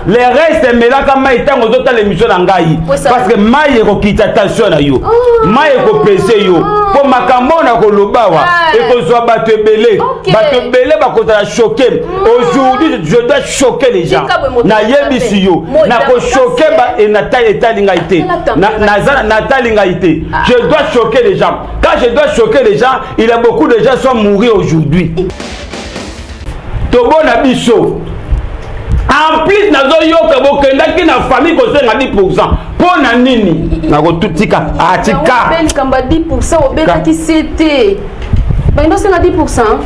Le reste, melaka mai ntango ozotala émission na ngai, parce que mai ekokita tension na yo, mai ekopese yo, mpo makambo oyo nakoloba awa ekozwa bato ebele. Bato ebele bakozala choqué. Aujourd'hui, je dois choquer les gens. Nayebisi yo, nakochoquer. Etali ngai te, natali ngai te. Je dois choquer les gens. Quand je dois choquer les gens, il y a beaucoup de gens sont mourir aujourd'hui. Tobona biso. En plus, nazoyoka bokendaki na famille kosenga 10 mpo na nini. Nakotutika atika. Likambo ya 10, obetaki se te, balingi osenga 10.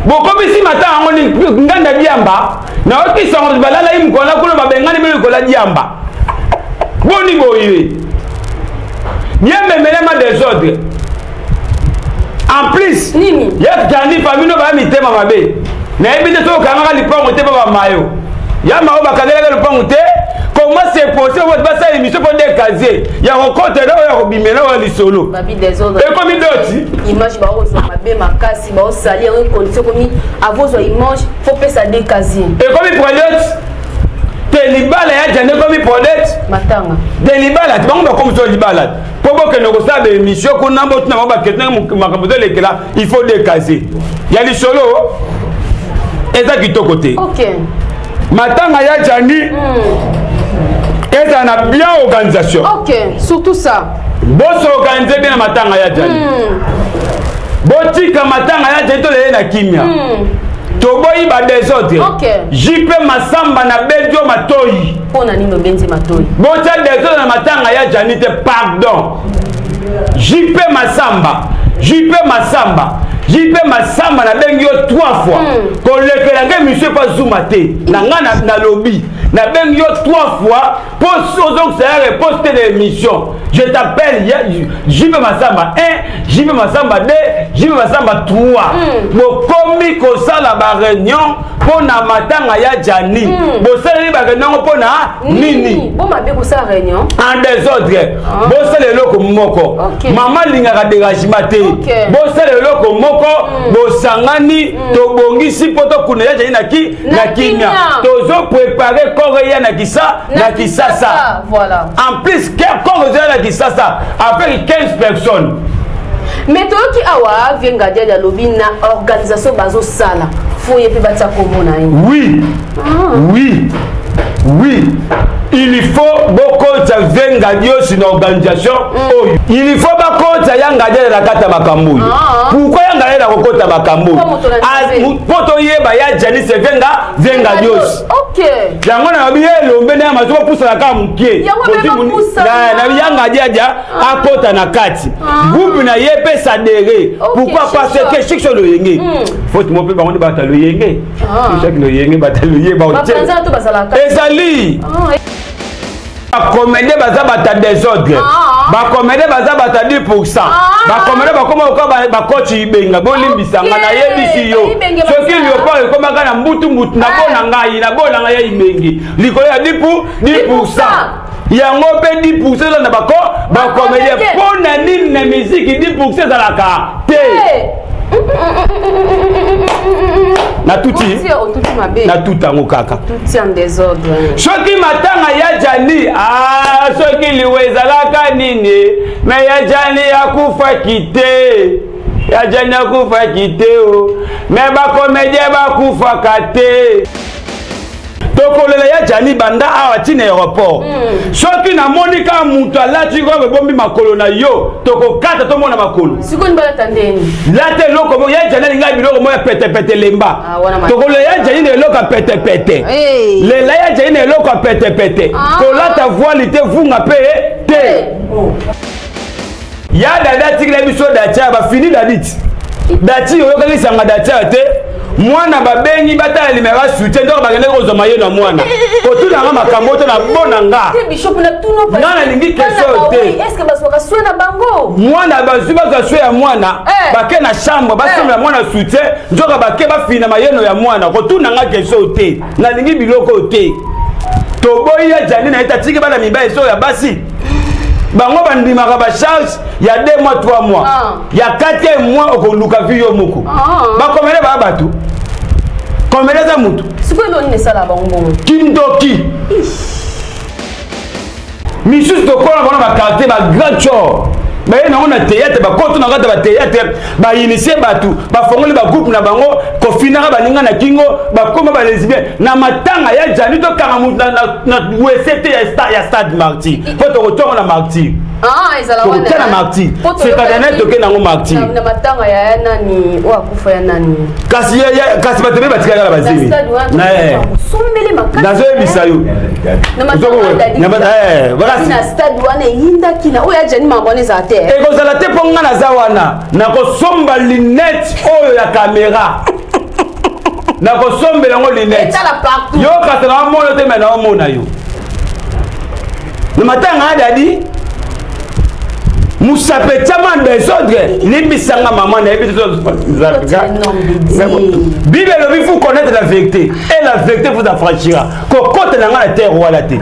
Bokomisi mata yango ni nganda diamba. Nayoki sango balalaki mokolo kuna, babengani bino likolo ya diamba. Boni boye, diamba désordre. En plus, nini? Ya Jani, famille no baya mitema mabe. Nayebi te soki okangaka lipango te mpo bamayo ya mao bakangelaka lopango te. Comment c'est possible bato basala émission mpo nde casier ya kokotela oyo ya kobimela oyo ya lisolo? Babi désordre. Ekomi doti. Image baozwa mabe makasi, baosali yango condition ekomi avozwa image, faut pesa de casier. Ekomi produit te. Libala ya Jani ekomi produit. Matanga. De libala te, bango bakomi so libala mpo bokende kosala baémission kuna, botuna bango bakestion. Makambo ezolekela, il faut de casier ya lisolo eza kitoko te. Matanga ya Jani ezala na bien organisation. Ok, surtout ça. Bosorganiser bien na matanga ya Jani. Botika matanga ya Jani, toleye na kimia. Toboyi badésordre. JP Masamba, na bedio matoi. Mpo na nini obenzi matoi? Botia désordre na matanga ya Jani te, pardon. JP Masamba, JP Masamba, JP Masamba, nabengi yo trois fois. Kolekela ngai monsieur pa zuma te na ngai. Nalobi, nabengi yo trois fois mpo ozokisa ya réponse te na émission. Je t'appelle JP Masamba 1, JP Masamba 2, JP Masamba 3. Bokomi kosala baréunion mpo na matanga ya Jani. Bosaleli baréunion yango mpo na nini? Bo mabe kosala réunion. En désordre. Bosala eloko moko. Mama alingaka dérangement te. Bosala eloko moko, bosangani, tobongisi mpo tokunda ya Jani na ki na kimia. Tozoprépare corps eya na kisa na Kisasa. En plus, corps ezoya na Kisasa avec 15 personnes. Mais toyoki awa vieux Ngadiadi alobi na organisation bazosala, faut ye mpe batia kombo na ye. Oui, il faut bokota vieux Ngadiosi na organisation oyo. Il faut bakota ya Ngadiadi na kati ya makambo oyo. Pourquoi ya Ngadiadi akokota makambo oyo? Mpo toyeba ya Jani, c'est vieux Ngadiosi. Yango na babi ye elombe na ya mazo bapusana kaka mokie. Yango. Ya Ngadiadia akota na kati, groupe na ye mpe sadere. Pourquoi? Parce que Shikso loyenge faute mo mpe bango nde bata loyenge, chaque loyenge bata loye. Bapanzana to bazalaka. Ezali bacomédien baza bata désordre. Bacomédien baza bata 10. Bacomédien bakoma koka bakoti ibenga. Bolimbisanga, nayebisi yo, soki léopard ekomaka na mbutu mbutu na bo na ngai na bo na ngai ya Ibenge likolo ya 10 yango mpe 10 eza na bako bacomédien. Mpo na nini na miziki 10 ezalaka te? Natuti. Otuti mabe. Natuta yango kaka. Tuti en désordre. Soki matanga ya Jani, ah, soki liwa ezalaka nini, mais ya Jani akufaki te, ya Jani akufaki te o, mais bacomédien bakufaka te. Tokolela ya Jani banda awa ntina aéroport. Soki namoni kaka moto alati robe ebombi makolo na yo, tokokata tomona makolo. Sikoyo balata ndeni? Lata eloko moko. Ya Jani alingai biloko moko ya petepete lemba. Ah, wana Tokolela ya Jani na eloko ya petepete. Hey. Lela ya Jani na eloko ya petepete. Kolata voile te, vunga mpe te. Ya dada atikela biso datia, bafini daditi dati. Oyokaki sanga datia te. Mwana babengi batala limero ya soutien, donc bakendaki kozwa maye na mwana. Kotunanga makambo te na bona nga. Te, bishop, na tuno. Nga nalingi question te. Est ce que bazwaka soin na bango? Mwana bazwi, bazwa soin ya mwana. Bake na chambre, basombela mwana soutien, nzoka bake bafina mayeno ya mwana. Kotuna nga question te, nalingi biloko oyo te. Toboyi ya Jani na ye, tatiki bana mibali so ya basi. Bango bandimaka bacharge ya 2 mois, 3 mois. Ya 4 mois okoluka vi yo moko. Bakomele baya bato, komele eza mutu. Sikoyo. Eloko esala bango bongo. Kindoki. Misusu tokola bango na baquartier bagrand chor baye nango na théâtre, bakoti na kati ya batéâtre, bainitie bato, bafongoli bagroupe na bango, kofinaka baninga na kingo, bakoma balesbien. Na matanga ya Jani, tokanga motu na wese te ya Stade Martyr, mpo tokotongo na Martyr. Tokotia na Martyr, sekadane toke nango Martyr. Na matanga ya nani oyo akufa, ya nani? Kasi kasi bato be batikaka na bazemi, nazoyebisa yo. Na stade wana eyindaki na oyo ajani, makambo wana ezala te. Ekozala te, mpo nga naza wana, nakosomba lunette oyo ya caméra, nakosombela yango lunette. Yo kasi naomona te, me naomona yo na matanga ya Dadi. Musape etiama désordre. Limbisanga mama, nayebi. Bible elobi: "Vous connaître la vérité et la vérité vous affranchira." Kokota na nga na terre wana te.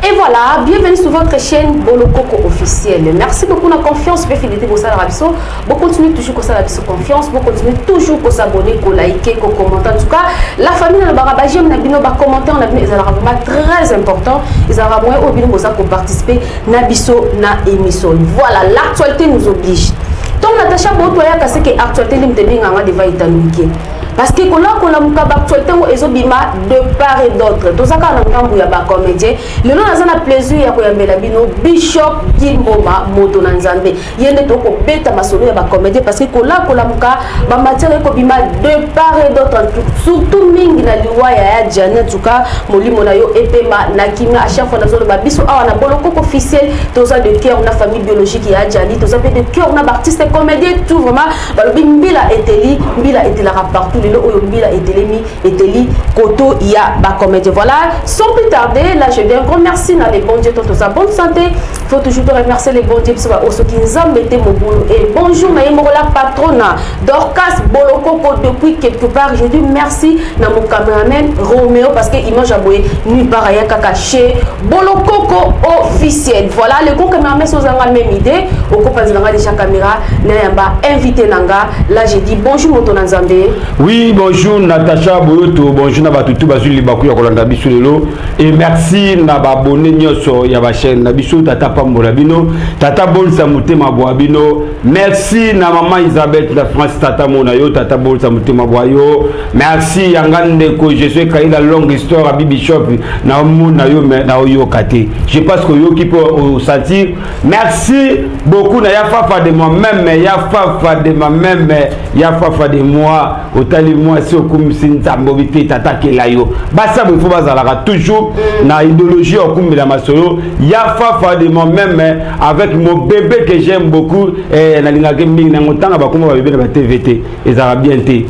Et voilà, bienvenue sur votre chaîne Bolokoko officielle. Merci beaucoup de la confiance, pe fidélité bosala biso. Bo continuer toujours kosala biso confiance, bo continuer toujours ko s'abonner, ko liker, ko commenter. En tout cas, la famille na bara ba j'aime na bino, ba commentaire na bino ezala vraiment très important. Ezala moyen oyo bino boza ko participer na biso na émission. Voilà, l'actualité nous oblige. Donc Natacha Boto ya kasi que actualité limite nganga deva italuke. Parce que kolakola baactualité yango ezobima de part et d'autre. Toza kaka na ngambu ya bacomédien. Lelo naza na plaisir ya koyambela bino Bishop Gimboma, moto na Nzambe. Ye nde tokobeta masolo ya bacomédien, parce que kolakolamuka bamatière ekobima de part et d'autre, surtout mingi na liwa ya Jani. En tout cas, molimo na yo epema na kimia. À chaque fois nazoloba, biso awa na Bolokoko officiel, toza de cœur na famille biologique ya Jani, toza mpe de cœur na baartiste comédien tout. Vraiment, balobi mbila eteli, mbila etelaka partout. Lelo oyo mbila etelemi, eteli koto ya bacomédien. Voilà, sans plus tarder, là je viens grand merci na les bons dieux. Toza bonne santé, faut toujours te remercier les bons dieux. Biso baoyo soki Nzambe te, mobulu. Et bonjour na ye moko la patrona Dorcas Bolokoko depuis quelque part. Je dis merci na mon cameraman Roméo, parce que image ya boye nulle part, aya kaka chez Bolokoko officiel. Voilà, le grand cameraman, sozanga même idée, okopanzelanga déjà caméra nayamba invité nanga. Là je dis bonjour, moto na Nzambe. Oui, bonjour Natacha Boyoto, bonjour na bato tu bazwi libaku ya kolanda biso lelo, et merci na baabonnés nyonso ya bachaîne na biso. Tata pambola bino, tata bolisa motema bwa bino. Merci na mama Isabeth la France, tata mona yo, tata bolisa motema bwa yo. Merci yanga ndeko, je suis kaila longue histoire abi bishop na omona yo, mais na oyoka te, je pense que oyoki mpo osentir. Merci beaucoup na ya Fafa de moi-même, ya Fafa de moi-même, ya Fafa de moi. Otali mwasi, okumisi Nzambe, obi te tata akela yo. Basabo ifo bazalaka toujours na idéologie ya okumbela masolo. Ya Fafa de moi-même avec mon bébé que j'aime beaucoup, eh, nalingaki mingi nango. Ntango bakoma babebe na batv te, ezalaka bien te.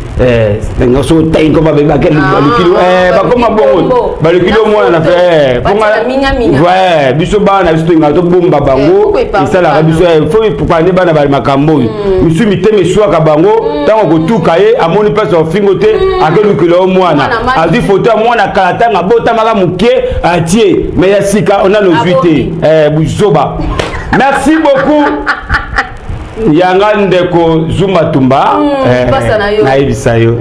So otangi koma bebe balukili, bakoma bongo balukili omwana na fe. Biso bana na biso tolingaka tobomba bango, esalaka biso fo pande bana ba makambo oyo misu mitema eswaka bango. Ntango kotuka ye, amoni mpasi ya ofingo te, akelukela yo mwana, azwi foto ya mwana kala, ntango abotamaka moke, atie mais ya sika onano ozwi te. Buzoba. Merci beaucoup yanga ndeko Zuma Tumba. Nayebisa yo,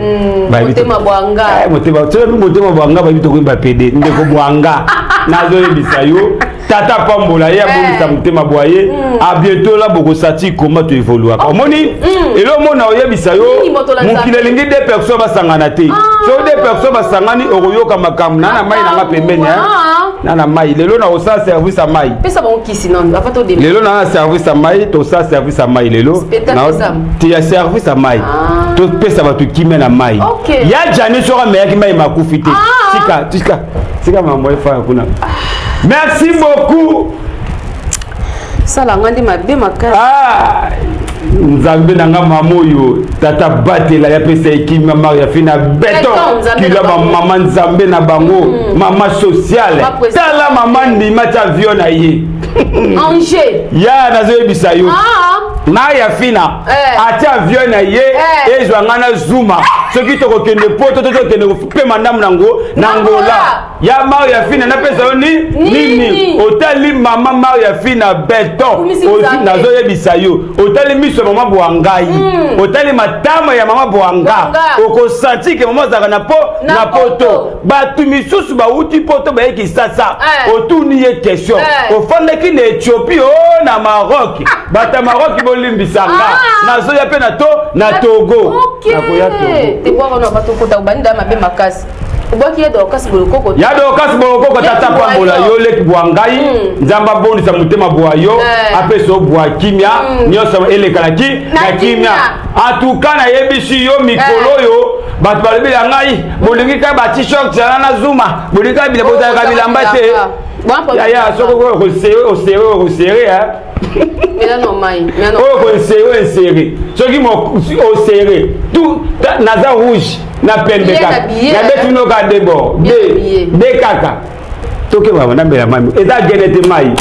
motema bwanga. Motema bwanga, bayebi tokoyeba pede. Ndeko bwanga, nazoyebisa yo, tata pambola ye, abongisa motema bwa ye. A bientôt la bokosati koma toévoluaka. Omoni elo omona, oyebisa yo, mokili elingi deux personnes basangana te. So deux personnes basangani, okoyoka makambo. Na na mai nanga pembeni, na na mai lelo na kosala service ya mai. Lelo na na service ya mai, tosala service ya mai lelo ya service ya mai, topesa bato kimia na mai ya Jani. Soki ameyaki mai makufi te. Tika, tika, tika mambo efaya kuna. Merci beaucoup. Sala nga nde mabe makasi. Ah, Nzambe na nga, mama oyo tata batela ya pesa ekimia, Maria Fina beton kila bamama, Nzambe na bango, mama sociale. Tala mama ndima tia avion na ye. Ange. Ya nazoyebisa yo. Maria Fina eh. atia avion na ye eh. ezwa ngai na Zuma soki tokokende poto to tokende kopema ndambo na ngo na Angola ya Maria Fina napesa yo ni nini otali mama Maria Fina beton nazoyebisa yo otali miso ya mama bwa ngai otali matama ya mama bwa nga okosanti ke mama azalaka na po na poto bato misusu bauti poto baye kisasa eh. otuni ye question eh. ofandaki na ethiopie o oh, na maroc ah. bato ya maroc bolimbisa nga ah. nazoya mpe na to na togo nakoya togo obwaki ya dorcas bolokoko ya dorcas bolokoko tata pambola yo leki bwa ngai nzambe abondisa motema bwa yo Eh. apesa yo bwa kimia nyonso elekana ki na kimia atuka nayebisi yo mikolo Eh. oyo bato balobi ya ngai bolingi kaka ba t-shirt zala na zuma bolingi kaka bila bozalaka Oh, bilamba te Bon, yaya soki okosere osere okosere oyo kosere oinsere soki osere tout naza rouge na pembe kaka nabeti bino kaka de bord de de kaka tokebama nambela mami eza gene te mai.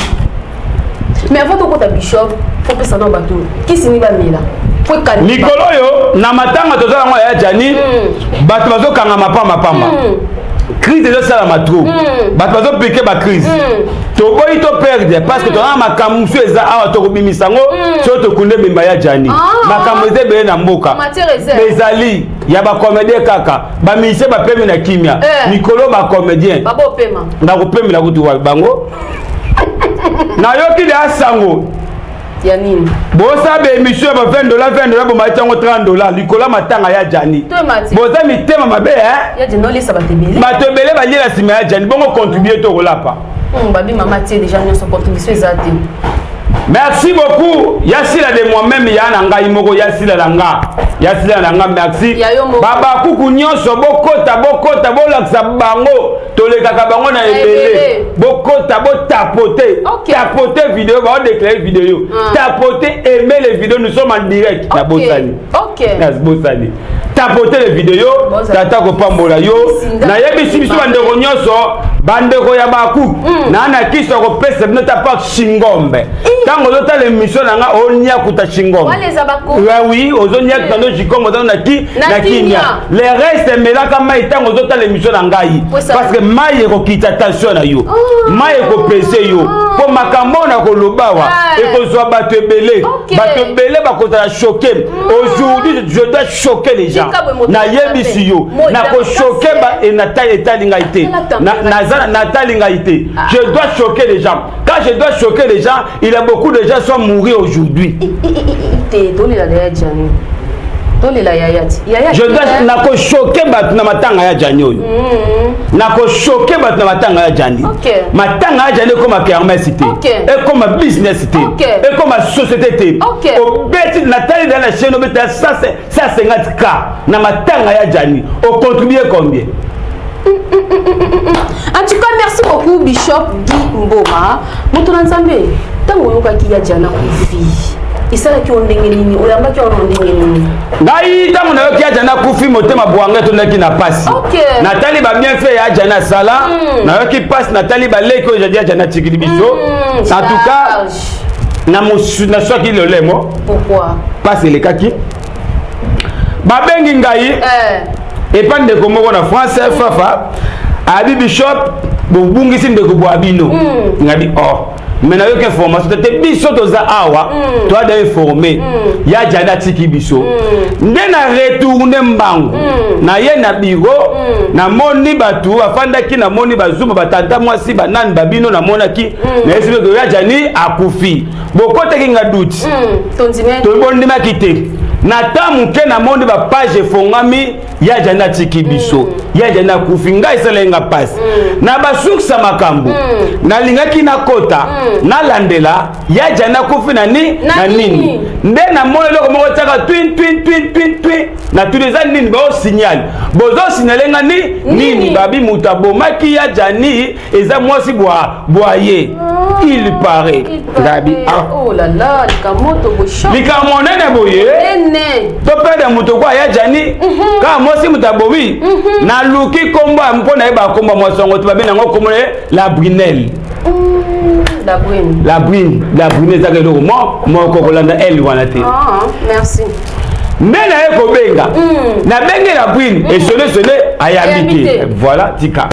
Mais avant tokota, bishop, fopesa na bato kisi ni bamela. Mikolo oyo na matanga toza yango ya Jani, bato bazokangama pambapamba, crise ezosalama trop, bato bazopike bacrise. Toboyi toperdre parce que toza na makambo mosusu eza awa, tokobimisa yango soki tokunde ebemba ya Jani. Makambo eza ebele na mboka, ezali ya bacomédien kaka, bamusicien bapemi na kimia. Mikolo bacomédien bakopemela kutu wapi bango? Nayoki deya sango. Ya nini? Bosala baémission ya ba 20 dollar, 20 dollar, bomati yango 30 dollar likolo ya matanga ya Jani. Boza mitema mabe. Bato ebele baliela nsima ya Jani, bongo contribue to kolapa. Babi mama tie déjà nyonso, contribution eza te. Merci beaucoup Yasila de moi-même, ya na ngai moko, Yasila na nga, Yasila na nga, merci. Babakuku nyonso, bokota, bokota, bolakisa bango tolekaka bango na ebele. Bokota, botapote, tapote vidéo, baodéclare vidéo, tapote, aimer les vidéos, nous sommes en direct. Na bosani, na bosani, tapote les vidéos. Tata kopambola yo. Nayebisi biso bandeko nyonso, bandeko ya baku naa na kiso ya kopesa bino ta pak shingombe. Ntango ozotala émission na nga, oniakuta shingombe, oui, ozoniakuta ndo shingombe, oza na ki na kimia. Le reste, emelaka mai ntango ozotala émission na ngai, parce que mai ekokita tension na yo, mai ekopese yo, mpo makambo oyo na koloba awa ekozwa bato ebele. Bato ebele bakozala choqué. Aujourd'hui, je dois choquer les gens. Nayebisi yo, nakochoquer. Etali ngai te, natali ngai te. Je dois choquer les gens. Quand je dois choquer les gens, il y a beaucoup de gens sont mourir aujourd'hui. Tolela ya Jani, tolela yaya ti. Je dois, nakochoquer bato na matanga ya Jani oyo. Nakochoquer bato na matanga ya Jani. Matanga ya Jani ekoma kermesse te, ekoma business te, ekoma société te. Obeti, natali da na chaîne, obeta 150 K na matanga ya Jani, ocontribue combien? En tout cas, merci beaucoup, Bishop Guy Mboma, moto na Nzambe. Ntango oyokaki ya Jana kufi, esalaki yo ndenge nini? Oyambaki wana ndenge nini? Ngai, ntango nayoki ya Jana akufi, motema bwanga etondaki na pasi. Natali babienfait ya Jana asala, nayoki pasi. Natali baleki oyo ya Jana atikili biso. En tout cas, naswaki lolemo. Pourquoi? Pasi elekaki. Babengi ngai epa ndeko moko na France, fafa abi: "Bishop, bobungisi ndeko bwa bino." Ngabi: "Oh." Mais nayoki information te te, biso toza awa, toada informé ya Jani atiki biso. Nde na retourne mbangu, naye na biro, namoni bato bafandaki, namoni bazuma, batanta mwasi, banani babino. Namonaki, nayesi beke ya Jani akufi. Bokotaki nga duti, bondimaki te. Na ta moke, namoni bapage efongami: ya Jani atiki biso, ya Jani akufi. Ngai esalaki nga mpasi. Na basource ya makambo, nalingaki nakota, nalandela ya Jani akufi na ni na nini. Nde namoni eloko moko tiaka twin twin twin twin twin. Natuni: "Eza nini?" Baosignale, bozosignale nga ni nini? Babi moto abomaki ya Jani eza mwasi bwa ye, il paraît. Ngabi: "Ah." Oh là là, likambo monene boye, toperde moto kwa ya Jani, kaka mwasi moto abomi. Naluki kombo mpo nayeba kombo mwasi yango te. Babengi yango kombo la Brunelle. La brune. La brune, la brune ezaka eloko mo moko kolanda elle wana te. Ah, merci. Nde naye kobenga. Nabengi la brune esone sone ayambi te. Voilà, tika.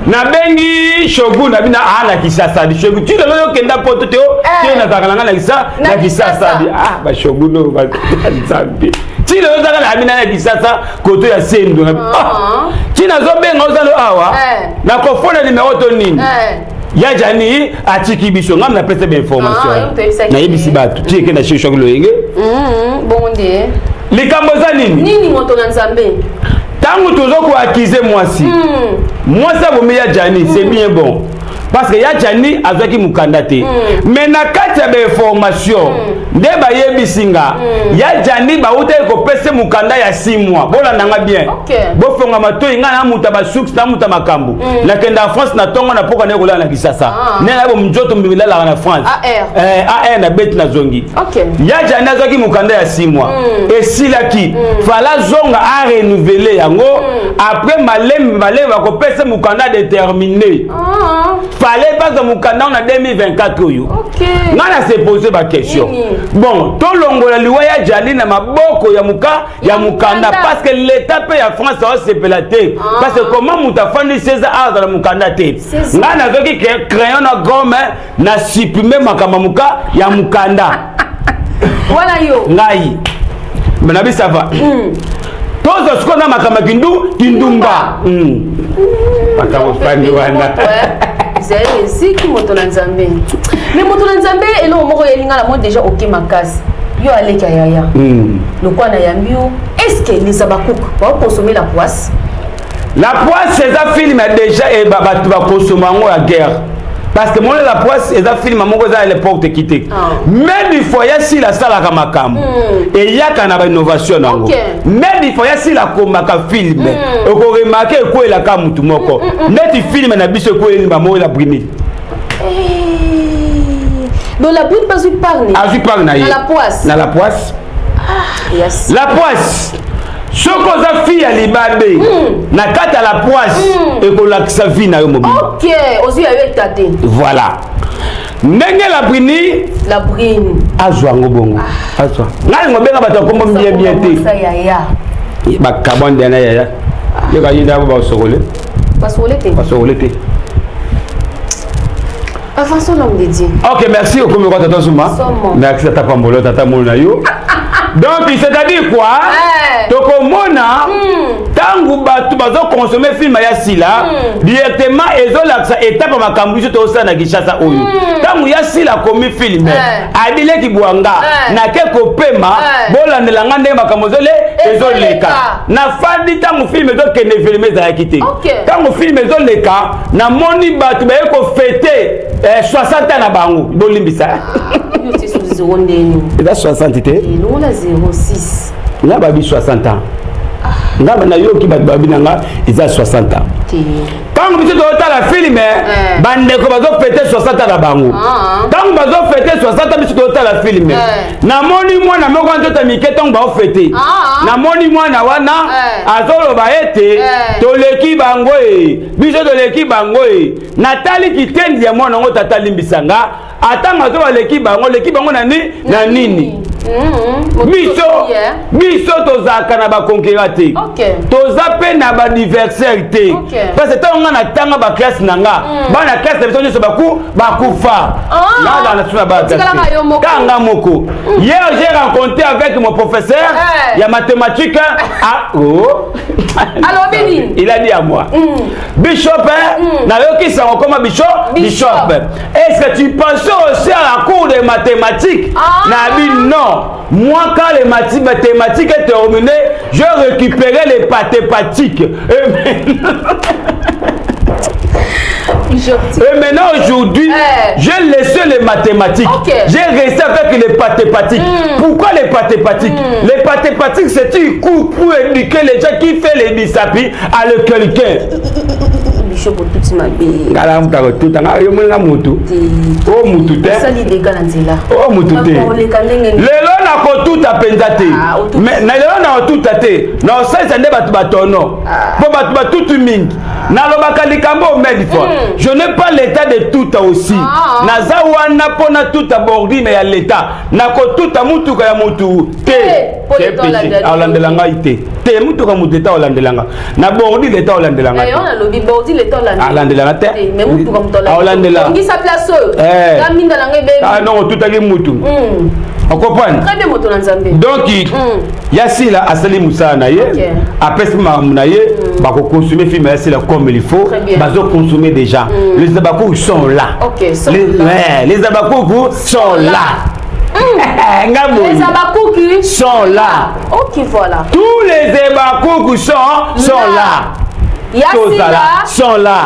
Nabengi shogun na bino a na Kinshasa di shogun ti lelo yokenda poto te o te nazalaka na ngai na Kinshasa na Kinshasa di ah ba shogun oyo ba nzambe ti lelo ozalaka na bino na Kinshasa koto ya sendo na ah ti nazobenga ozalo awa nakofona numero to nini ya jani atiki biso ngai napesa bainformation nayebisi bato ti eke na sheshwaki loyenge bongo nde likambo eza nini nini moto na nzambe ntango tozo koakize mwasi mwasi abomi ya jani c'est bien bon parce que ya jani azwaki mokanda te mais na kati ya bainformation nde bayebisi nga ya jani bautaki kopesa mokanda ya 6 mois. Bolanda nga bien, bofonga matoi. Ngai na muta basuks na muta makambo. Nakenda ya France na ntongo na poka naye kolala na Kisasa nde nayebo nzoto milalaka na France ar na beti nazongi. Ya jani azwaki mokanda ya 6 mois, esilaki, fala zonga arenouveler yango. Après malembe malembe bakopesa mokanda déterminé. Fallait bazwa mokanda na 2024 oyo. Ngai na se pose baquestion. Bon, tolongola liwa ya jali na maboko ya moka ya mokanda, parce que l'état mpe ya France aosepela te, parce que comment moto afandi 16 azala mokanda te? Ngai nazwaki crayon na gomme, na supprime makambo ya moka ya mokanda. Wana yo. Ngai nabi ça va. Tozwa sikoyo na makambo ya kindu kindumba, makambo fandi wana. Ezali eziki moto na nzambe, mais moto na nzambe, eloko moko yelinga na moi déjà oke makasi, yo aleki ya yaya lokwa na yambi yo. Est ce que les Abakouk baokonsommer la poisse? La poisse eza film déjà e bato bakonsoma yango ya guerre, parce que mona, la poisse eza film moko eza ya n'importe qui te. Mais du fois ya sila asalaka makambo eyaka na bainnovation nango. Mais du fois ya sila akomaka film, okoremarquer ekwelaka mutu moko neti film na biso ekweleli bamoko la brimi. Donc la brune bazwi part ne. Azwi part na ye. Na la poisse. Na la poisse. Yes. La poisse, soki oza fille ya libabe na kati ya la poisse, ekolakisa vie na yo mobimba. Ok, ozwi ya yo eta te. Voilà ndenge la brini. La brune. Azwa yango bongo, azwa. Ngai ngobenga bato ya kombo bien bien te. Sa yaya. Bakabwa nde na yaya yoka ye ndako basokole. Basokole te. Basokole te. Avançons, l'homme de Dieu. Ok, merci. Okomi kwa tata Zuma. Somo. Merci tata Pambolo, tata molo na yo. Donc c'est-à-dire quoi? Tokomona ntango bato bazoconsommer film ya sila directement, ezolakisa étape ya makambo biso tozosala na Kinshasa oyo. Ntango ya sila akomi film, abileki bwanga nake kopema, bolandela nga ndenge makambo ezole ezoleka. Nafandi, ntango film ezokende, film ezalaki te. Ntango film ezoleka, namoni bato baye kofêter 60 ans na bango. Bolimbisa. Yo ti so 0 ndeni. Eza 60 te. Elongola 06. Nga babi 60 ans, nga nayoki bato babi na nga eza 60 ans. Te. Ntango biso tozotala film, bandeko bazofêter 60 ans na bango. Ntango bazofêter 60 ans, biso tozotala film. Namoni mwana moko nzoto mike. Ntango baofêter, namoni mwana wana azoloba ete toleki bango e, biso toleki bango e. Natali kitendi ya mwana yango, tata limbisa nga, atanga azo baleki bango, leki bango na ni na nini? Biso biso tozalaka na baconcurrent te, toza mpe na baadversaire te, parce que ntango nga natanga baclasse na nga, bana classe na biso nyonso baku bakufa. Nazala na suna bana kanga moko. Hier, j'ai rencontré avec mon professeur ya mathématique. Ah, oh. Alobi nini? Il a dit à moi: "Bishop, hein, nayoki sango koma bishop, bishop, est-ce que tu pensais aussi à la cour de mathématiques?" Nabi non, moi, quand les mathématiques est terminé, je récupérais les mathématiques. Et maintenant, aujourd'hui, j'ai laissé les mathématiques. J'ai resté avec les mathématiques. Pourquoi les mathématiques? Les mathématiques, c'est un coup pour éduquer les gens qui font les disciples à le quelqu'un. Bishop, otuti mabe. Ngala mutu akotuta nga, yo moninga mutu o mutu te. Osali dega na nzela. O mutu te. Oleka ndenge nini? Lelo nakotuta mpenza te. Ah, otuti. Mais na lelo nakotuta te, nakosalisa nde bato batono mpo bato batutu mingi. Nalobaka likambo maintes fois. Je n'ai pas l'état de tout aussi. Ah. Naza wana mpo na tuta bordure ya l'état. Nakotuta mutuka ya mutu te. Po C'est l'État péché. olandela. Aolandela ngai te. Te mutuka mutu eta olandela nga. Na bordure l'état olandela nga. Eh, on alobi bordure l'État olandela. Alandela nga te. Mais mutuka mutu Aolandela. Ongisa place oyo. Eh. Nga minda na ngai bebi. Ah non, otutaki mutu. Okomprendre? Très bien, moto na Nzambe. Donc ya Sila asali mosala na ye, apesi makambo na ye, bakoconsommer film ya Sila comme il faut. Très bien. Bazoconsommer déjà. Les Abakouk sont là. Ok, sont les, là. Ouais, les Abakouk sont là. Nga boye. Les Abakouk sont là. Ok, voilà. Tous les Abakouk sont là. Ya Tozala Sila sont là.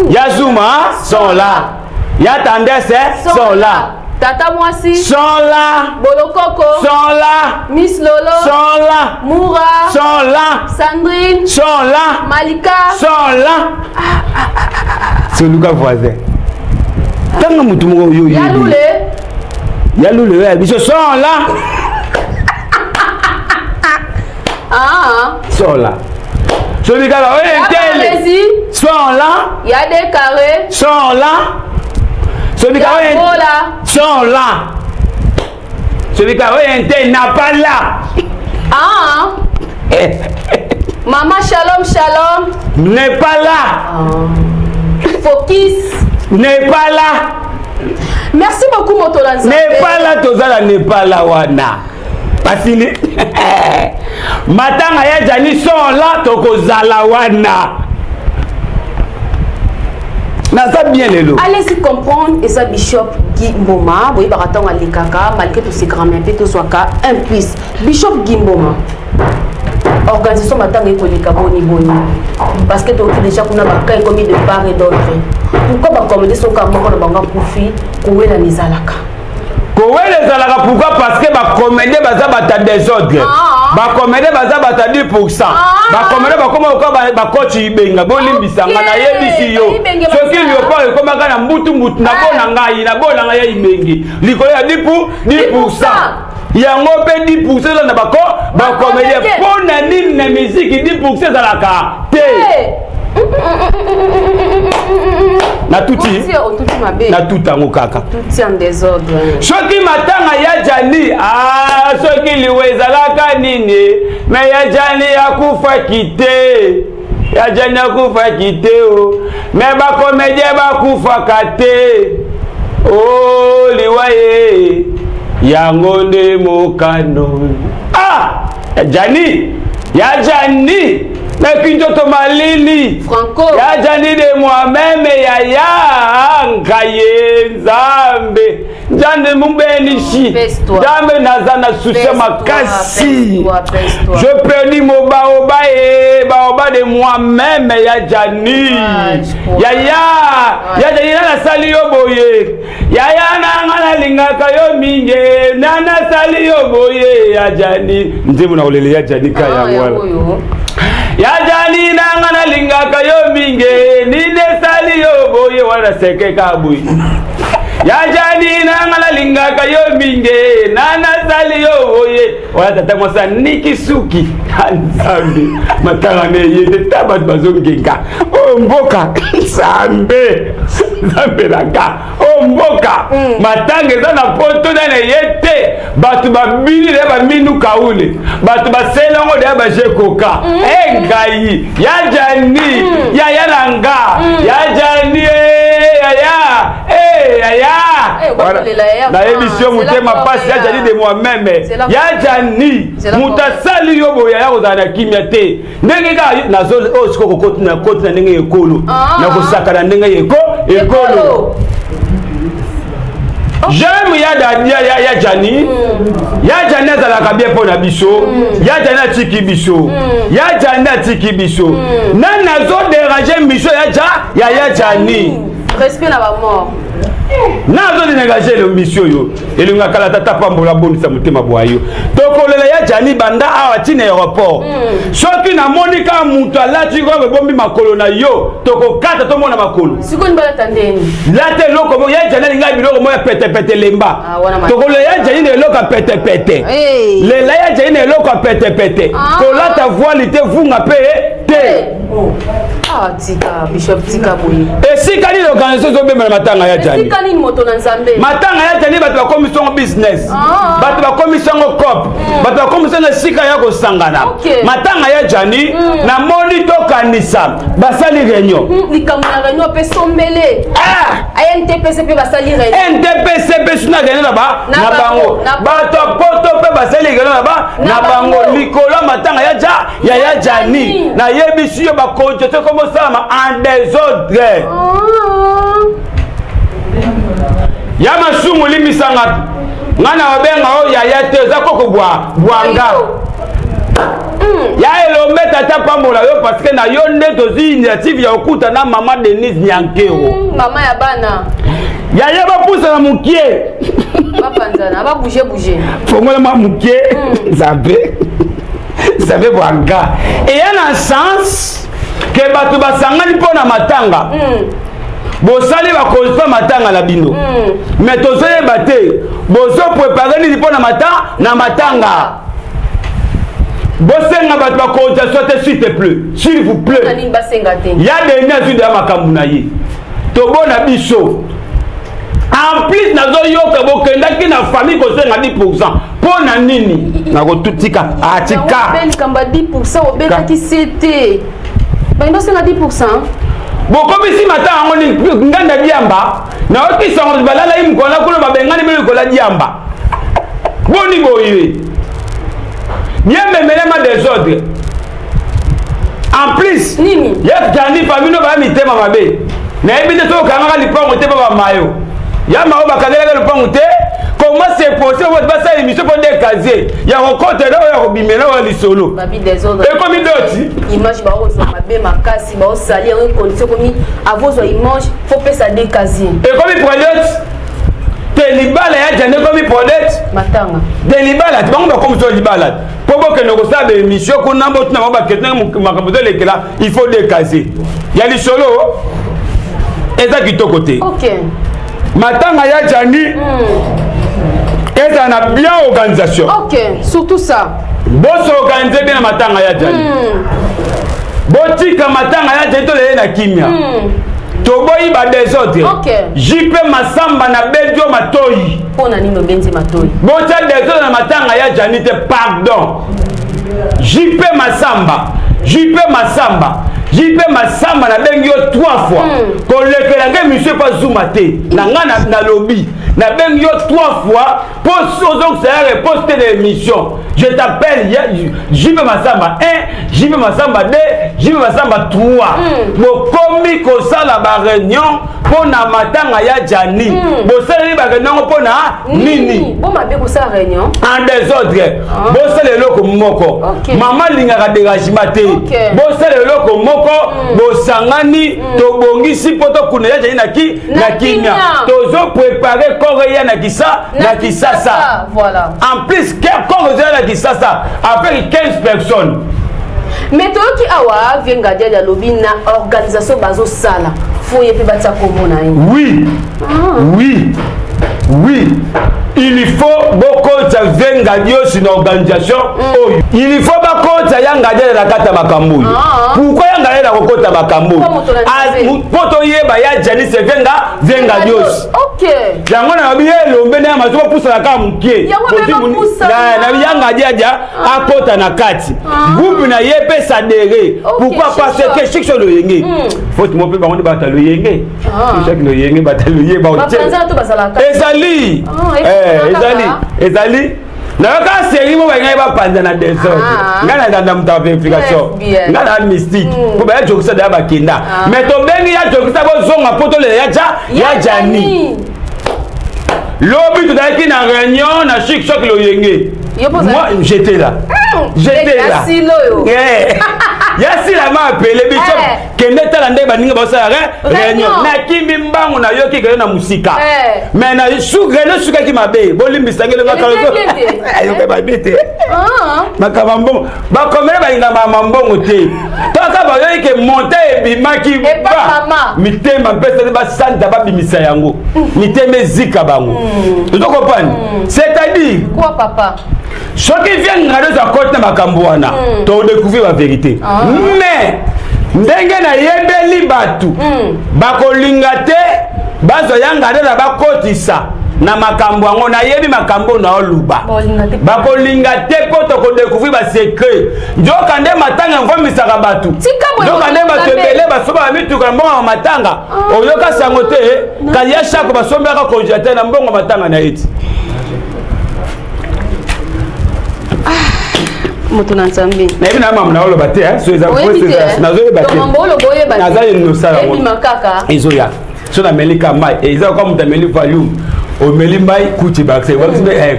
Ya Zuma sont là. Ya Tandese sont là. Tata Mwasi sont là. Bolokoko sont là. Miss Lolo sont là. Moura sont là. Sandrine sont là. Malika sont là. Soluka voisin. Tanga mutu moko yo Ya Lule. Ya Lule ya biso sont là. Ah. Sont là. Celui qui a Ya sont là. Ya des carrés sont là. Celui qui a sont là. Celui qui a n'a pas là. Ah. Maman Shalom Shalom n'est pas là. Ah. Focus n'est pas là. Merci beaucoup Motola Nzambe. N'est pas là, tozala n'est pas là wana. Pasili. Matanga ya Jani sont là tokozala wana. Naza bien lelo. Allez-y comprendre eza Bishop Guy Mboma, boyebaka ntango alekaka malgré tout grand mpe tozwaka un plus. Bishop Guy Mboma. Organisation matanga ekoleka boni boni parce que toyoki déjà kuna baka ekomi de part et d'autre. Pourquoi bacomédie soki moko na bango akufi kowelana ezalaka? Kowela ezalaka pourquoi? Parce que bacomédie baza bata désordre. Bacomédie baza bata 10%. Bacomédie bakoma koka bakoti ibenga bolimbisanga nayebisi yo. Soki léopard ekomaka na mbutu mbutu na bona ngai na bona ngai ya ibengi likolo ya 10%. Yango mpe 10% eza na bako bacomédie. Mpo na nini na musique 10% ezalaka te? Natuti natuta yango kaka. Soki matanga ya Jani, ah, soki liwa ezalaka nini, me ya Jani akufaki te, ya Jani akufaki te o, me bacomédie bakufaka te o, liwa ye yango nde mokano. Ah, ya Jani, ya Jani naki nzoto malili. Franco. Ya Jani de moi-même yaya ngai Nzambe Nzambe mubenishi Nzambe naza na susi makasi. Je perdu mon baoba et baoba de moi-même ya Jani. Yaya ya Jani na sali yo boye. Yaya na nga nalingaka yo mingi na nasali yo boye ya Jani. Nzembo na kolele ya Jani ka yango wana. Ya Jani na nga nalingaka yo mingi nini esali yo boye wana seke ka boye. Ya Jani na nga nalingaka yo mingi na nasali yo boye wana tata mwasi aniki suki. Nzambe matanga na ye te ta bato bazongenga oyo mboka. Nzambe Nzambe na nga oyo mboka matanga eza na poto nani ye te. Bato babili deya baminu kaule bato baselango deya bajekoka e ngai ya Jani yaya na nga ya Jani yaya yaya nayebisi yo motema pasi ya Jani de moi-même ya Jani moto asali yo boye yaya kozala na kimia te ndenge kaka oyo sikoyo kokoti na koti na ndenge ekolo nakosaka na ndenge ekolo. J'aime ya Jani. Ya Jani azalaka bien mpo na biso. Ya Jani atiki biso. Ya Jani atiki biso. Nani azodéranger mission ya ja ya ya Jani? Respect na bamort. Nazo dégager émission oyo. Elinga kala, tata pambola, bondisa motema bwa yo. Tokolela ya Jani banda awa tina aéroport. Soki namoni kaka moto alati robe ebombi makolo na yo, tokokata tomona makolo. Sikoyo balata ndeni? Lata eloko moko. Ya Jani alingai biloko moko ya petepete lemba. Ah, wana Tokolela ya Jani na eloko ya petepete. Hey. Lela ya Jani na eloko ya petepete. Ah. Kolata voile te, vunga mpe te. Ah, tika bishop, tika boye. Esika nini organisation ezobemba na matanga ya Jani? Esika nini, moto na Nzambe? Matanga ya Jani, bato bakomisi yango business. Ah. Bato bakomisi yango coop, bato bakomisi yango esika ya kosangana. Matanga ya Jani, namoni tokanisa basali réunion. Likambo na réunion mpe sombele. Ah! ANTPC mpe basali réunion. NTPC mpe suna réunion na ba Na na bango, bango. Bato ya poto mpe basali réunion na bango bango. likolo ya matanga ya ja ya ya Jani. Nayebisi yo, bakonzi te komosalama en désordre. Ah. Ya masumu, limbisanga nga na babenga oyo yaya te, eza koko bwa bwanga. Ayo. Ya elombe, tata pambola yo, parce que na yo nde tozwi initiative ya kokuta na mama Denise Nyankero. Mama ya bana. Yaya, bapusana mokie. Bapanzana, babouge bouge. Fongola mwa mokie. Nzambe, Nzambe bwanga eya na sens ke bato basangani mpo na matanga. Bosali bakonzi mpo matanga na bino, mais tozoyeba te bozoprépare nini mpo na mata na matanga. Bosenga bato bacotisation te, s'il te plaît, s'il vous Na plaît. nini basenga te? Ya Deni azwi deya makambo na ye, tobona biso. En plus nazoyoka bokendaki na famille kosenga 10. Mpo na nini nakotutika atika? Yango likambo ya 10, obetaki se te, balingi basenga 10. Bokomisi mata yango ni nganda diamba. Nayoki sango balalaki mokolo na kuna, babengani bino likolo ya diamba. Boni boye, bien ma désordre en plus. Nini? Ye Jani, famille no baya mitema mabe. Nayebi te soki okangaka lipango te mpo bamayo ya mao bakangelaka lopango te. Comment c'est possible bato basala émission mpo nde casier ya kokotela oyo ya kobimela oyo lisolo? Babi désordre. Ekomi doti. Image baozwa mabe makasi, baosali yango condition komi avozwa image, faut pesa de casier. Ekomi produit te, libala ya Jani ekomi produit. Matanga. Te, libala te, bango bakomi so libala te mpo bokende kosala baémission kuna, botuna bango bakestion, makambo ezolekela. Il faut deux casier ya lisolo eza kitoko te. Matanga ya Jani ezala na bien organisation. Ok, surtout ça. Bosorganize bien na matanga ya Jani. Botika matanga ya Jani, toleye na kimia. Toboyi badésordre. JP Masamba na Belgio matoi. Mpo na nini obenzi matoi? Botia désordre na matanga ya Jani te, pardon. JP Masamba, JP Masamba, JP Masamba, nabengi yo trois fois. Kolekela ngai monsieur pa zuma te na ngai nalobi, nabengi yo trois fois mpo ozongisa ya réponse te na émission. Je t'appelle JP Masamba 1, JP Masamba 2, JP Masamba 3. Bokomi kosala baréunion mpo na matanga ya Jani. Bosaleli baréunion yango mpo na nini? Bo mabe kosala réunion. En désordre. Bosala eloko moko. Mama alingaka dérangement te. Bosala eloko moko, bosangani, tobongisi mpo tokunda ya Jani na kimia. Kimia. Tozoprépare corps eya na Kisasa. Voilà. En plus corps ezoya na Kisasa avec 15 personnes. Mais toyoki awa vie Ngadiadi alobi na organisation bazosala, fo ye mpe batia kombo na ye. Oui, il faut bokota ve Ngadiosi na organisation oyo. Il faut bakota ya Ngadiadi na kati ya makambo oyo. Ah. Pourquoi ya Ngadiadi akokota makambo oyo? Mpo moto na Ah, Nzambe. mpo toyeba ya Jani se ve Ngadiosi. Yango na babi ye elombe na ya maso bapusana kaka mokie. Yango mpe bapusana. Na ya Ngadiadia akota na kati, groupe na ye mpe sadere. Pourquoi? Parce Chicho. que Chicho loyenge faute mo mpe bango nde bata loyenge. Chaque loyenge bata loye baotie. Bapanzana to bazalaka. Ezali. Ah, ezali. ezalaka. Ezali nayoka série mo bangai bapanza na désordre. Ngai nazanda moto ya vérification. Très bien. Ngai na mystique po baya jokisa daya bakenda. Mais tobengi ya jokisa, bozonga mpo tolela ya ja ya Jani. Lobi tozalaki na réunion na Chic Choc Loyenge. Moi, j'étais là. J'étais là. Yasila m'a appelé bishop kende tala nde baninga basala réunion. Nakimi mbangu nayoki kende na musika. Mais na réunion sukaki mabe. Bolimbisa ngele ngaka ayoki mabe te. Makambo mbongo. Bakomele balinga mama mbongo te. Kaka bayoki ke monta ebimaki ba mitema mpesa basanta babimisa yango. Mitema ezika bango. Ozo comprendre? C'est-à-dire quoi papa? Soki vient ngado za kote na makambo wana, to découvrir la vérité. Mais ndenge na yebeli batu bakolinga te bazo yanga nde na bakotisa na makambo yango nayebi makambo na oluba bakolinga te mpo tokodécouvrir basecret nzoka nde matanga mvambisaka bato nzoka nde bato ebele basombaka mituka na mbongo ya matanga oyoka sango te kasi ya shako basombelaka congélateur na mbongo matanga na ye ti moto na nzambe nayebi na mamu naoloba te nazoyeba te naza innocent yango ezoya so nameli ka mai eza lokola moto ameli valium omeli mai kuti bakse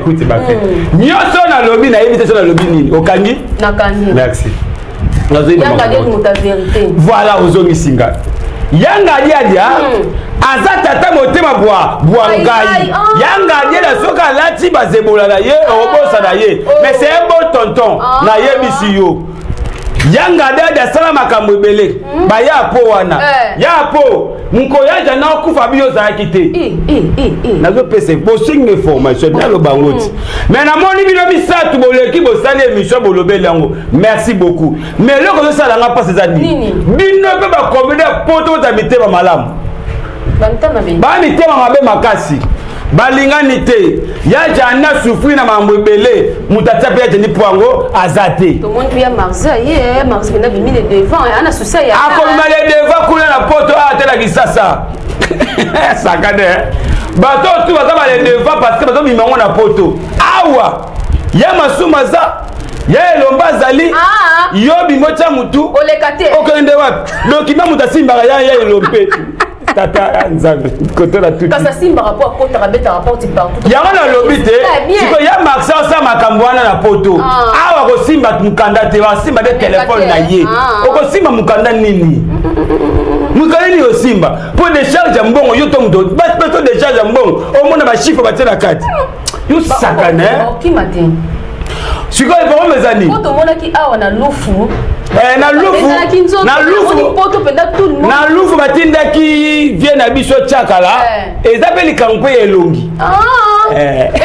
kuti bakse nyonso nalobi nayebi te so nalobi nini okangi merci voilà ozongisi ngai yanga alialia aza tata motema bwa bwa ngai yanga alialia soki alati bazebola na ye okobosa na ye mais c'est un beau tonton nayebisi yo yanga dadi asala makambo ebele baya po wana ya po nkoyaja na okufa biyo ozalaki te nazopesa bosinga information naloba yango ti mais namoni bino misato boleki bosali émission bolobeli yango merci beaucoup mais eloko ozosala nga mpasi eza nini bino mpe bakomedi ya poto bota mitema malamu ba mitema mabe makasi balingani te ya jani asufri na makambo ebele moto atia mpe ya jani mpo yango aza te akomema le devant kuna na poto awa te na kisasa sakane bato oyo tu baza ba le devant parce que bazobima yango na poto awa ya masumu aza ya elomba azali yo bimo tia mutu okende wapi dokima moto asimbaka ya ya elombe tata nzambe koto na tuti kasi asimbaka mpo akotaka abetaka porte partout yango nalobi te sikoyo ya marsa osala makambo wana na poto awa kosimba mokanda te asimba nde telefone na ye okosimba mokanda nini mokanda nini osimba mpo decharge ya mbongo yo to moto bato decharge ya mbongo omona bachiffre batie na kati yo sakane sikoyo problème eza nini tomonaki awa na lufu na lufu na lufu na lufu batindaki vie na biso tiakala eza mpe likambo mpe ya elongi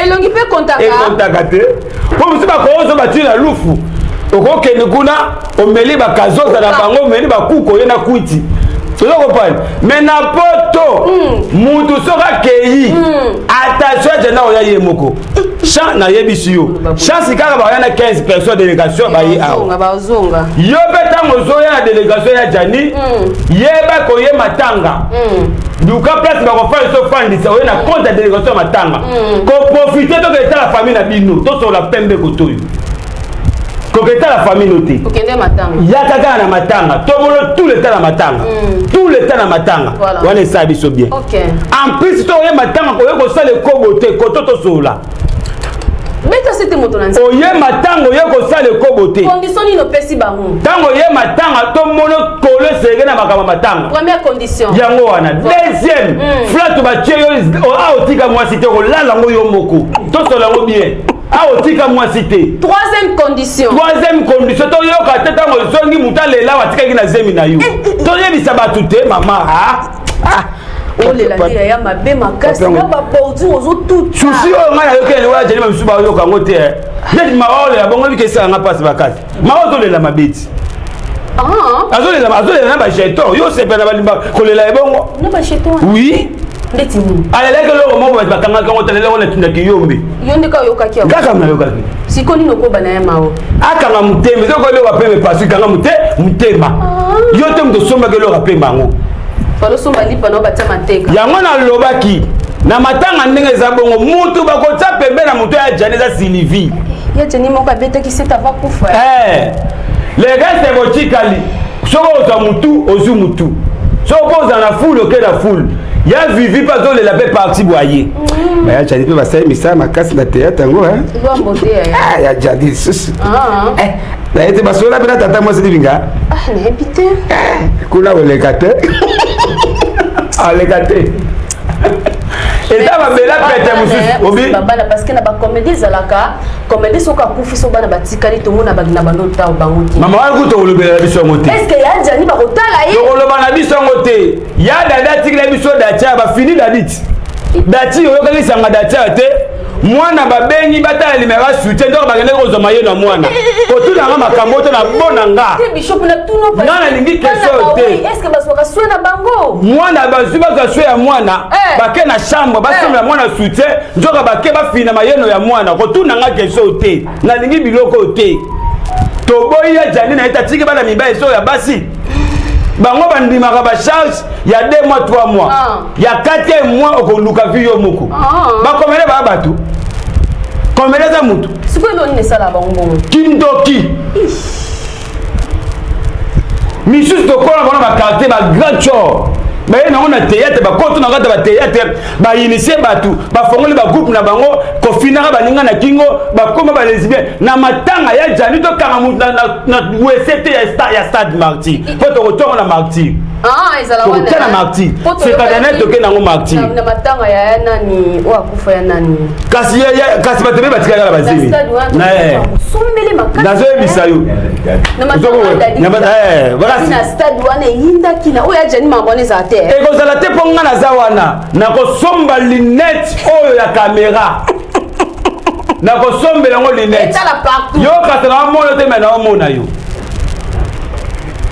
elongi mpe ekontaka ekontaka te mpo mosusu bakozo batindi na lufu okokende kuna omeli bakazoza na bango omeli bakuku oye na kwiti toza kopani mais na poto mutu soki akei attention ajenda oya ye moko champ nayebisi yo chance kaka baya na 15 personnes délégation baye awa yo mpe ntango ozoya na délégation ya jani yeba koye matanga luka place bakofandisa ofandisa oye na compte ya délégation ya matanga koprofite toketala famille na bino tosolola pembe kotoyo koketala famille no te yaka kaka na matanga tomona tout le temps na matanga tout le temps na matanga wana esala biso bien en plus to oye matanga koye kosala ekobo te koto tosolola oye matanga oye kosala ekobo te ntango oye matanga tomona kolo esenge na makambo ya matanga yango wana deuxième flato batie yo awa otika mwasi te kolala yango yo moko tosolola yango bien awa otika mwasi te troisième condition troisième condition toyoka te ntango ozongi moto alela awa atikaki na zemi na yo toyebisa bato te mama olela nde yaya mabe makasi na babordure ozotuta susi oyo ngai nayoki eliwa ya jenima misusu bayoka yango te neti mawa olela bongo ebika esalanga mpasi makasi mawa ozolela mabe ti azolela azolela na bajeton yo osepela na balimba kolela ebongo oui alelaki eloko moko bato bakangaki yango talela yango na kiyombe kaka nayokaki sikoyo nini okoba na ye mawa akanga motema ezoko eloko apembe pasi kanga mote motema yo te moto osombaki eloko apemba yango yango nalobaki na matanga ndenge eza bongo mutu bakotia pembe na moto ya jani eza sylvie ya jani moko abetaki sete ava kufa le reste botikali soki ozwa mutu ozwi mutu soki ozala na fule oke na fule. Ya Vivi mpe azolela mpe parti bwaye. Baya Jali mpe basali misala makasi na théâtre yango. Ah, ya Jali lisusu naye te, basolola mpe na tata mwasi Livinga kuna, koleka te, aleka te, eza babela pete mosusu. Obi babala, parce que na bacomédie ezalaka comédie, soki akufi, so bana batikali, tomona na bando ta bango te. Mama wana kuta kolobela na biso yango te. Est ce que ya Jani bakotala ye? Tokoloba na biso yango te. Ya Dada atikela biso datia, bafini daditi dati, oyokaki sanga datia te. Mwana babengi batala limero ya soutien, donc bakendeki kozwa mayeno ya mwana. Kotunanga makambo te na bona nga. Nga nalingi question te. Mwana bazwi, bazwa soin ya mwana, bake na chambre, basomela mwana soutien, nzoka bake bafina mayeno ya mwana. Kotunanga question te, nalingi biloko te. Toboyi ya Jani na ye, tatiki bana mibali so ya basi, bango bandimaka bacharge ya 2 mois, 3 mois, ya 4 mois, okoluka vi yo moko. Bakomele baya bato, komele eza mutu. Sikoyo eloni esala bango bongo? Kindoki misusu tokola bango na baquartier, bagrand chor baye nango na théâtre, bakoti na kati ya bathéâtre, bainitie bato, bafongoli bagroupe na bango, kofinaka baninga na kingo, bakoma balesbien. Na matanga ya Jani, tokanga motu na wese te ya Stade Martyr, mpo tokotongo na Martyr, tokotia na Martyr sekadane, toke nango Martyr. Na matanga ya nani oyo akufa, ya nani? Kasi kasi bato mpe batikali kaka bazemi. Nazoyebisa yo. Na stade wana eyindaki na oyo ya Jani, makambo wana ezala te. Ekozala te, mpo nga naza wana, nakosomba lunette oyo ya caméra, nakosombela yango lunette. Yo kasi naomona te, me naomona yo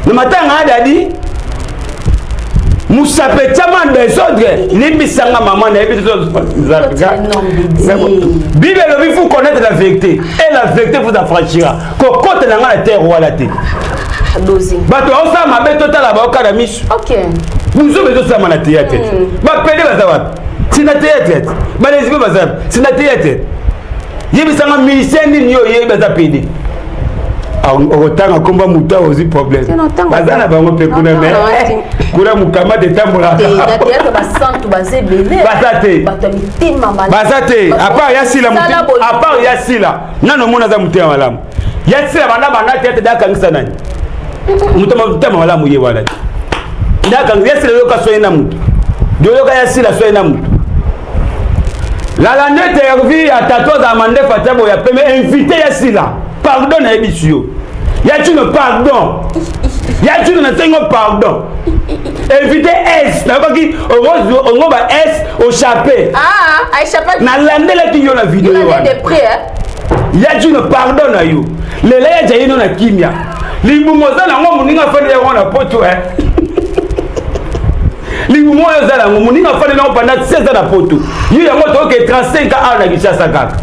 na matanga ya Dadi, musape etiama désordre. Limbisanga mama, nayebi. Bible elobi: "Vous connaître la vérité et la vérité vous affranchira." Kokota na ngai na terre wana te. Bato baosala mabe, totala baoka na miso. Buzoba ezosalama na théâtre. Bapédé baza wapi? Tina théâtre. Balesbiens baza wapi? Tina théâtre. Yebisanga musicien nini yo oyebi aza pédé? Okotanga komba motu awa, ozwi problème. Baza na bango mpe kuna, me kuna mokamate etambolaka. Baza te, baza te, à part ya Sila, à part ya Sila. Nano omona aza motema malamu ya Sila? Banda banda théâtre, dakangisa nani motema malamu ye wana? Dakangisa ya Sila, yoka soye na motu, yoyoka ya Sila soye na motu. Lala nde Hervi ya tato azala mandefu, atia boya pembe. Invité ya Sila, pardon, nayebisi yo ya Tino, pardon ya Tino, nasengi pardon. Invité s nayokaki ongo ba s ochape, nalandelaki yo na video wana. Ya Tino, pardon na yo. Lela ya Jayino na kimia, libumu oza nango, moninga afandi yango na poto. Libumu oyo oza nango, moninga afandi nango pendant 16 ans na poto. Yo yango toyoke 35 ans awa na Kinshasa kaka.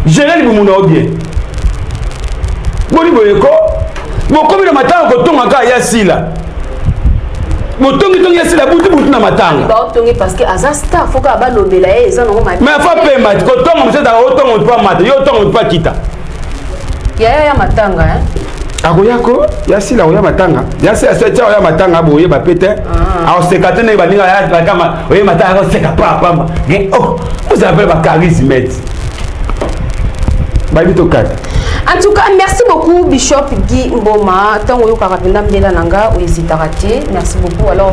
Gere libumu na yo bien. Boni boyeko, bokomi na matanga kotonga kaka ya Sila, botongitongi ya Sila butu butu na matanga. Baotongi parce que aza star, faut kaka balobela ye, eza nango mabe. Mais afa pemba kotonga mosu ezalaka otonga motu pa mata, yo otonga motu pa kita. Yaya ya matanga, hein? Akoya ko ya Sila, akoya matanga ya Sila, tia oya matanga boyeba pe te, akoseka te ndenge baninga kama oye matanga, akoseka pamba. Oh, ozala mpe bacharisme te, bayebi tokata. En tout cas, merci beaucoup, Bishop Guy Mboma. Ntango oyokaka mpenza mbela na nga, ohésitaka te. Merci beaucoup. Alors,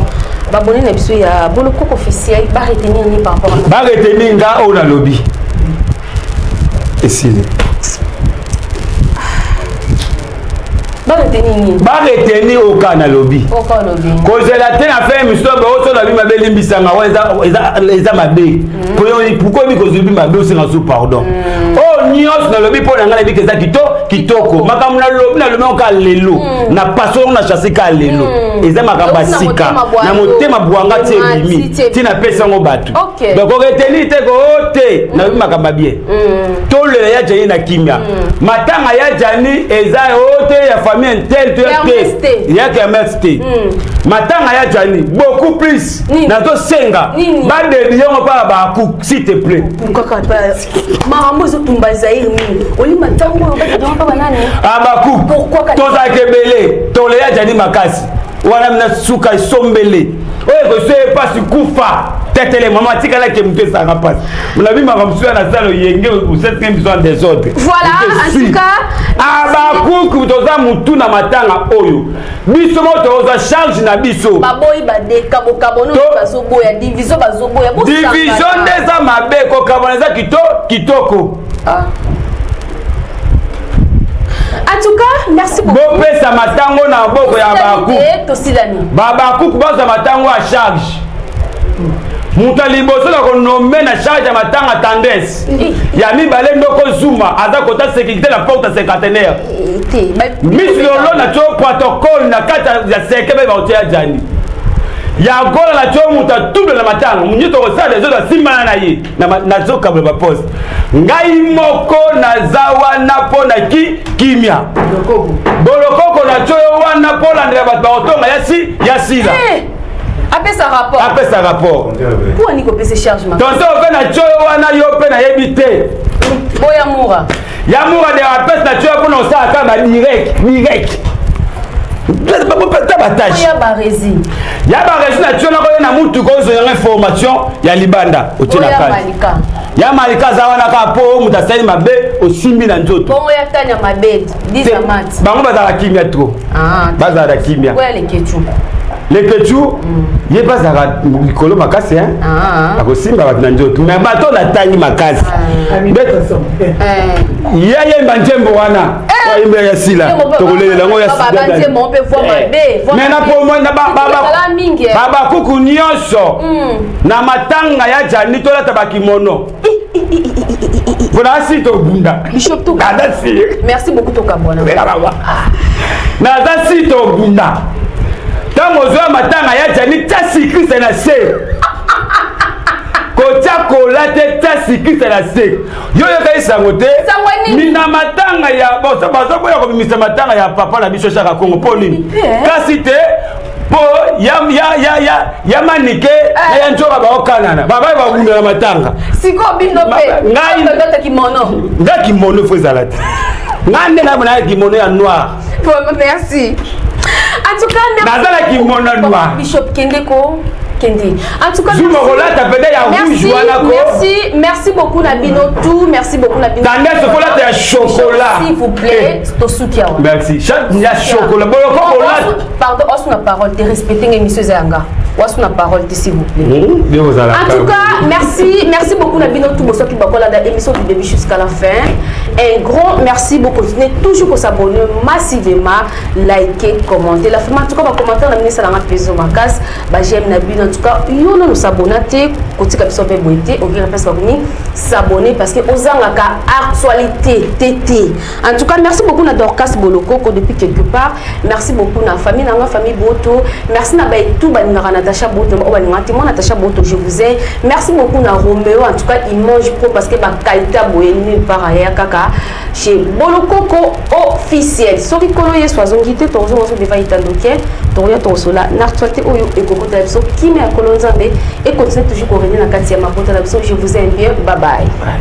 babone na biso ya Bolokoko officiel baretenir nini par rapport à Baretenir nga oyo nalobi, esili. Baretenir nini? Baretenir oyo kaka nalobi. Oka olobi. Kozela te na fin émission baoso nabi mabe, elimbisanga wana eza mabe. Pourquoi oyebi kozwi mabe, osenga so pardon? Oyo nyonso nalobi mpo na ngai, nayebi eza kitoko. Makambo nalobi, nalobi yango kaka lelo na paso yango na chasser kaka lelo. Eza makambo ya sika na motema bwanga ti ebimi ti napesi yango bato. Donc oretenir te ko te, nalobi makambo ya bien. Tolela ya Jani na kimia. Matanga ya Jani eza o te ya famille intel to ya te, ya kermesse te. Matanga ya Jani beaucoup plus, nazosenga badebi yango mpaka baku, s'il te plaît. Kaka makambo ezotumba Zaire mingi, olima ntango oyo bakadonga mpa banani. Abaku tozalaka ebele, tolela Jani makasi wana, mina suka esombele. Oyo ekoso ye mpasi kufa tetele mama atikalaki moto ezalaka mpasi nabi makambo mosusu ya nasala oyenge osetinge biso en desordre. Voilà, en tout cas abakuku toza motu na matanga oyo biso moko tozwa charge na biso. Baboyi badekabokabona bazoboya division, bazoboya. Division nde eza mabe, kokabona eza kitoko. Ah. En tout cas, merci beaucoup. Bopesa matango na maboko ya bakuku. Tosilani. Babakuku bazwa matango ya charge. Moto ya liboso na konome na charge ya matanga, tendance ya mibale, ndoko Zuma aza kota sécurité na porte cinquantenaire. Miss Lolo na tio protocole na kati ya seke mpe bakotia ya Jani ya Gola na tio moto atubla na matanga nyonso kosala des autres asimbana na ye. Nazokabola baposte, ngai moko naza wana mpo na ki kimia bolokoko na tio yo wana mpo olandela bato bakotonga ya si ya sila. Apesa rapport. Apesa rapport. Mpo ani kopesa charge? Tonton mpe na tio yo wana, yo mpe nayebi te. Boya mura. Ya mura de apesa na tio yo mpona kosala kaka badirect direct ta batage. Ya Baresi. Ya Baresi na tio nakoye na mutuka ozwa information ya libanda otie na kati. Ya Malika aza wana kaka mpo moto asali mabe osimbi na nzoto. Bongo ya Tanya Mabed. Bango bazalaka kimia trop, bazalaka kimia. Lekechu ye mpe azalaka likolo makasi, akosimba bato na nzoto, mais bato natangi makasi ye ayemba nzembo wana ayemba ya sila tokolelela yango ya. Mais na babakuku nyonso na matanga ya Jani tolata bakimono mpona asi tobunda. Naza si. Merci beaucoup, tokabwana. Naza si tobunda. Ntango ozwa matanga ya Jani, tia sikrise na se, kotia kola te, tia sikrise na se. Yo yokai sango te mina matanga ya bazoboya kobimisa matanga ya papa na biso Shaka Kongo mpo nini? Kasi te mpo ya, ya, ya, ya, ya Manike na ya Nzoka baokanana babai babunda na matanga. Sikoyo bino mpe? Ngai kimono. Nga kimono fo ezala te, nga nde nabona ya kimono ya noir. Merci en tout cas. Naza na kimono noir. Bishop, kende ko kende, en tout cas. Zuma kolata pete ya rouge wana ko. Merci, merci beaucoup na bino tout, merci beaucoup na bino. Tendance kolata ya chocolat. S'il vous plaît, tosuki awa. Merci. Ya chocolat boloko kolata. Pardon, osu na parole te, respecte ngai, émission eza yanga, wasu na parole te, s'il vous plaît. En tout cas, merci, merci beaucoup na bino tout bosoki bakolanda émission du début jusqu'à la fin. Un grand merci beaucoup. Continuez toujours s'abonner massivement, liker, commenter la fin. En tout cas, bacommentaire na bino esalanga plaisir makasi, baj'aime na bino. En tout cas, yo nano s'abonner te, kotika biso mpe boye te, okira place bakomi s'abonner parce que ozangaka actualité te te. En tout cas, merci beaucoup na Dorcas Bolokoko depuis quelque part. Merci beaucoup na famille nanga, famille Boto. Merci na baetu balingaka Natacha Boto, oyo balingaka te moi Natacha Boto, je vous ai. Merci beaucoup na Roméo. En tout cas, il mange pro parce que baqualité boye nulle part ailleurs, kaka chez Bolokoko officiel. Soki Kolo Yesu azongi te, tozonga so deva itandoke, tokoya tokosola na actualité oyo ekokota biso. Kimia ya Kolo Nzambe econtinue toujours korégner na kati ya mabota na biso. Je vous aime bien, bye bye. Bye.